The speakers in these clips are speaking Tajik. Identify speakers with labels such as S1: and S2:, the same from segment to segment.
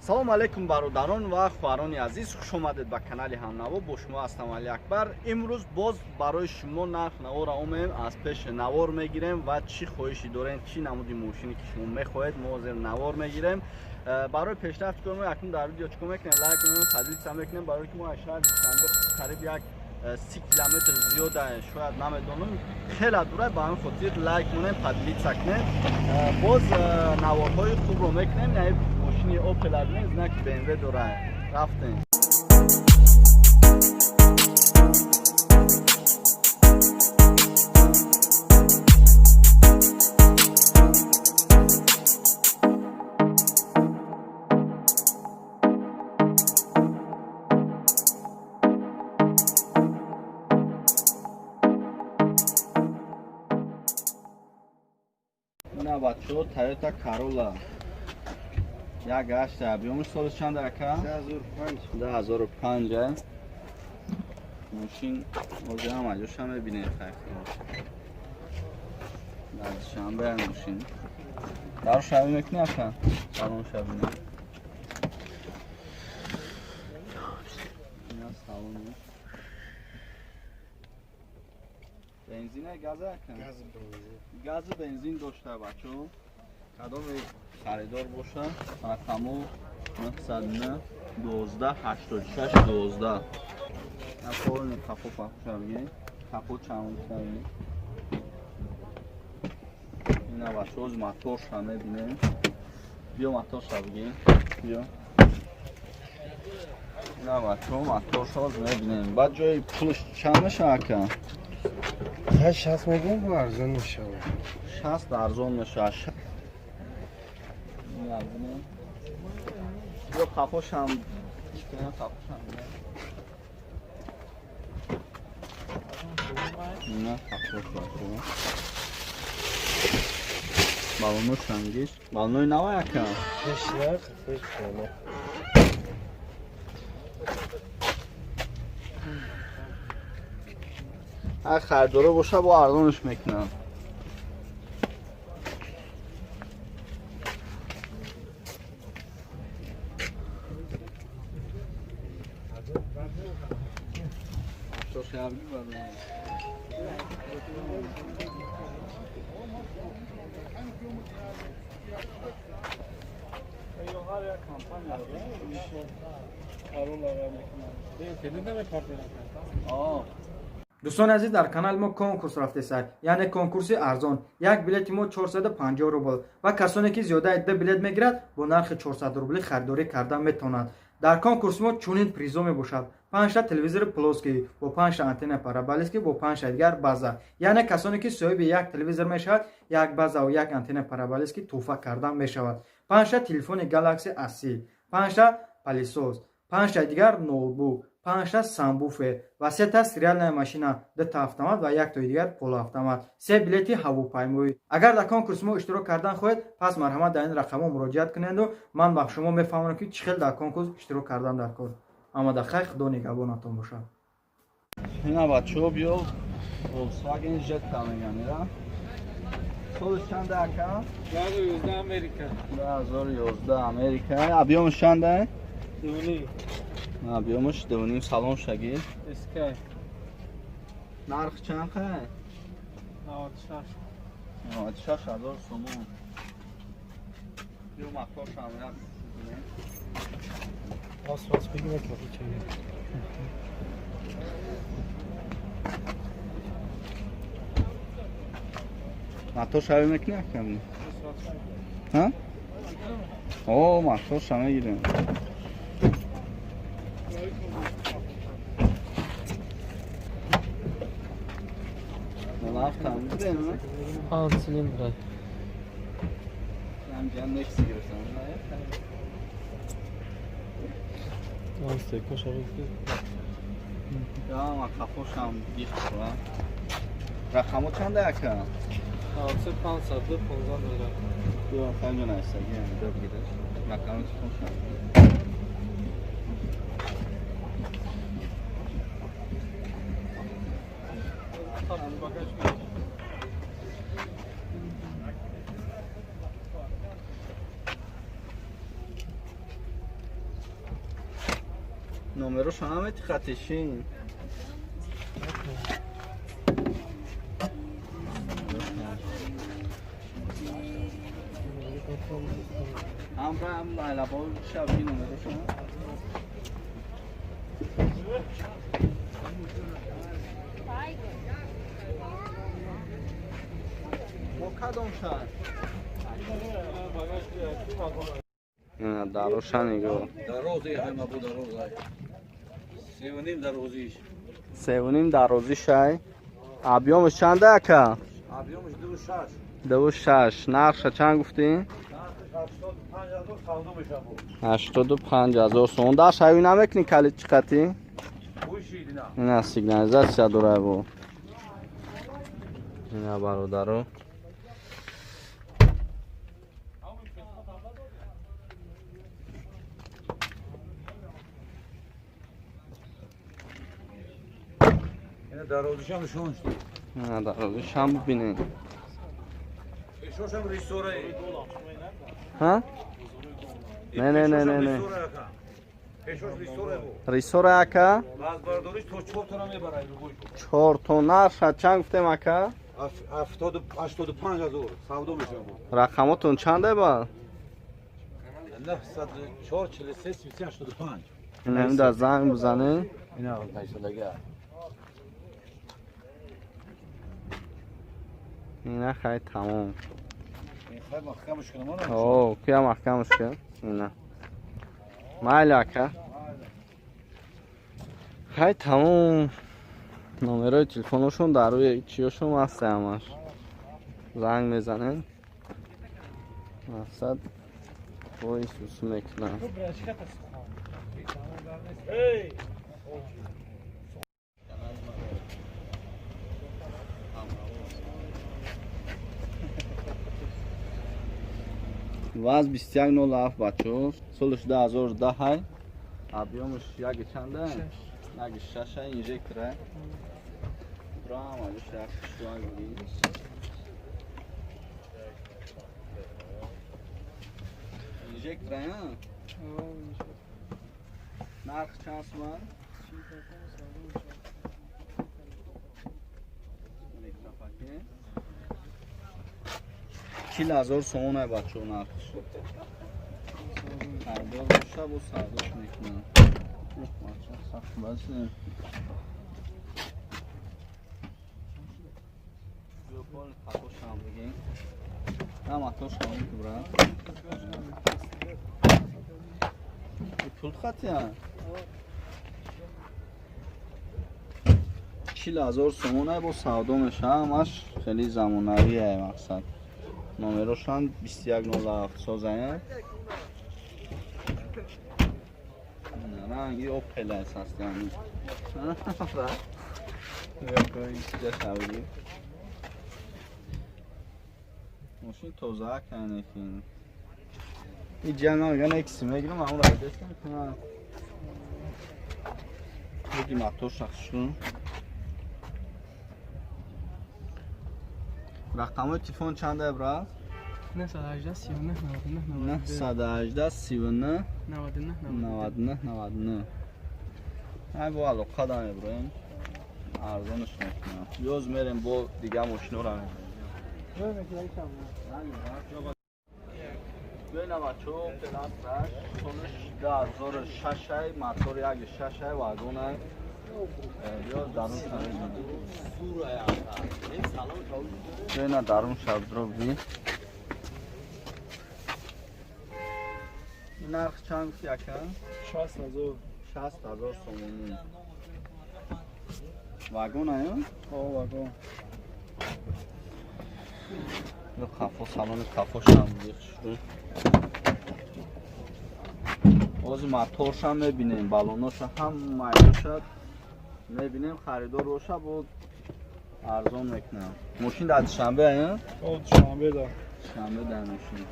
S1: Салом алейкум бародарон ва хоҳарони азиз, хуш омадед ба канали Ҳамнаво. Бо шумо ҳастам Али Акбар. Имрӯз боз барои шумо нарх навора омем, аз пеш навор мегирем ва чӣ хоҳиши дорем, чӣ намуди мошине ки шумо мехоҳед, мо ҳозир навор мегирем. Барои пешрафт кор мо якум дар видео чикор мекунем? Лайк мекунем, поделиться мекунем, барои ки мо аз шаҳри Душанбе қариб як 30 километр зиёда, шояд намедонам, хеле дура, ба ҳамин хотир лайк монем, поделиться кунем. Боз наворҳои хубро мекунем, яъне мошини Opel Advance знаки BMW дорад. Рафтем. Ина бачаҳо Toyota Corolla як гашта. Биёмуш соли чанд ака?
S2: 2005.
S1: 2005. Мошин ҳозир ҳам аҷоша мебинем, хайр. Дар Душанбе мошин. Даро шавӣ мекунӣ ака? Салон шавӣ. Ина салон. Бензина газа ака?
S2: Газ бензин.
S1: Газу бензин дошта бачаҳо. Кадоме харидор боша, рақаму 909 12 86 12. Наполни капо пахша бигем. Капо чанд шавӣ? Ина бачаҳо моторша мебинем. Биё моторша бигем. Биё. Ина бачаҳо моторша мебинем. Баъд ҷои пулш чанд мешава ака?
S2: 60 мегӯм, бо арзон мешавад.
S1: 60 арзон мешавад. Ё қафошам қафошам. На қафош бачаҳо. Балоно чангиш. Балонои нава ака?
S2: Пеш на, қафош кана.
S1: Ҳар харидоро боша бо арзонш мекунам.
S3: Дӯстони азиз, дар канали мо конкурс рафтеса, яъне конкурси арзон. Як билети мо 450 рубл ва касоне ки зиёдаи 2 билет мегирад, бо нархи 400 рубли харидорӣ карда метавонад. Дар конкурси мо чунин призо мебошад: 5та телевизори плоский бо 5та антенна параболический бо 5та дигар база. Яъне касоне ки соҳиби як телевизор мешавад, як база ва як антенна параболический тӯҳфа карда мешавад. 5та телефони Galaxy A30, 5та пылесос, 5та дигар ноутбук, 5та сабвуфер ва 3та стиральная машина, 2та автомат ва 1тои дигар полуавтомат, 3 билети ҳавопаймоӣ. Агар дар конкурси мо иштирок кардан хоҳед, пас марҳамат дар ин рақамҳо муроҷиат куненду ман ба шумо мефаҳмонам, ки чӣ хел дар конкурс иштирок кардан дар кор. Амада хайр, худо нигаҳбонатон бошад.
S1: Ина бачаҳо биё Volkswagen Jetta меган, ира. Соли чанда ака?
S4: 2011 Америка.
S1: 2011 Америка. Объёмш чанда?
S4: 2.5.
S1: Объёмш 2.5, салон шаги.
S4: SK.
S1: Нарх чанд қай?
S4: 96.
S1: 96 ҳазор сомон. Биё моторшам як.
S2: Бас бас бигирем кафо чанд.
S1: Мотор шавӣ мекунӣ ака? Ҳа? О, мотор ша мегирем. Нафтам бидем?
S4: 5 цилиндра.
S1: Ҳамҷа Nexi гирифтам.
S4: Стека шавӣ.
S1: Я ма қафошам гихт. Рақамо чанда ака?
S4: 93 502 15 01.
S1: Биё ханҷо найстаги, ҳамида бигиреш. Рақами телефоншам. Номерошо намети хатишин. Ҳамра айлабо шаби номерошо. Бо кадом шаҳр? Дароша нигоҳ.
S5: Дарози ҳама бу дарозай. 3.5 дарозиш.
S1: 3.5 дарозишай. Объёмаш чанда ака?
S5: Объёмаш 2.6.
S1: 2.6. Нархша чанд гуфтӣ?
S5: 85 000 савдо мешавад.
S1: 85 000 сомон. Дар шави намекунӣ калид чӣ қатӣ? Ина сигнализатсия дорай бо. Ина бародаро.
S5: Ина дарозишам нишон шуд.
S1: Ина дарозишам бибинед.
S5: Пешошам ресора.
S1: Ҳа? Не, не, не, не, не.
S5: Пешош ресора бу.
S1: Ресора ака?
S5: Вазбардориш то 4 тона мебарад.
S1: 4 тона. Нархша чанд гуфтем ака?
S5: 85 000 савдо мешавад.
S1: Рақамотон чанде ба?
S5: 904 43 33 85.
S1: Ина да занг бизанед.
S5: Ина пайсалага.
S1: Ина хай тамом.
S5: Хай маҳкамаш кунам ана.
S1: О, куя маҳкамаш кун. Ина. Майли ака. Хай тамом. Номерои телефоношон дар рӯи чиёшон ҳаст ҳамаш. Занг мезанед. Мақсад бо исусу мекунам. Ваз 21.07 бачо. Солиш 2010 ҳай. Объёмаш яги чанда? Яги 6 ҳай, инжектор ҳай. Брам, алиш як шуа гири. Инжектор ҳай, ҳа? Нарх чанд суман? Электропакет. 40 000 сомон ай бачо нархш. Сардор боша бо сардош мекунам. Бача сахт басе. Биё пол қафошам бигем. На матошам бра. Пул хатия. 40 000 сомон ай бо савдо меша, ҳамаш хеле замонавӣ ай мақсад. Номерошан 21.07 созая. Ранги Opel аст яъни. Мошин тоза канекин. Иҷа меган экси мегирам, аммо радестам кунам. Буги мотор шахшу. Рақамои телефон чанда брат?
S4: 918 39 99
S1: 918 39
S4: 99
S1: 99 99. Ай бо алоқа да меброем. Арзонаш мекунам. Ёз мерем бо дига мошинора меброем. Бена бачо, пеластраш, солиш 2006 ай, мотор 1.6 ай, вагон ай. Ёз дарун шавед. Бена дарун шавдро би. Нарх чанд гуфти ака?
S4: 60 000.
S1: 60 000 сомонӣ. Вагон ай?
S4: О, вагон.
S1: Ё қафо, салони қафошам бихшду. Ҳозир моторшам мебинем, балоноша ҳамаи мебинем, харидор боша бо арзон мекунам. Мошин дар Душанбе ай?
S4: О, Душанбе да.
S1: Душанбе дар мошин.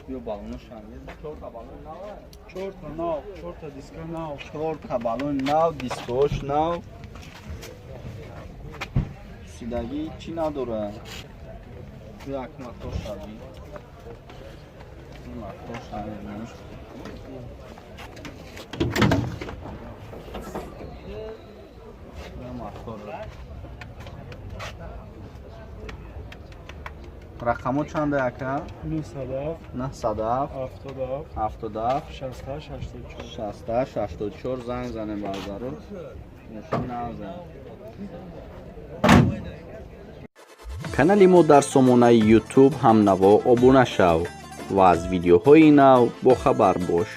S1: Ё балоношам. 4 та балон нав ай?
S4: 4 та нав, 4 та диска нав.
S1: 4 та балон нав, дискош нав. Сидагӣ чӣ надора? Як мотор шави. Мотор намебинем. Мотор. Рақамҳо чанда, ака?
S4: 907.
S1: 907.
S4: 77.
S1: 77.
S4: 68 84.
S1: 68 84. Занг занем, бародаро. Мошин назан. Канали мо дар сомонаи Ютуб «Ҳамнаво» обуна шав ва аз видеоҳои нав бохабар бош.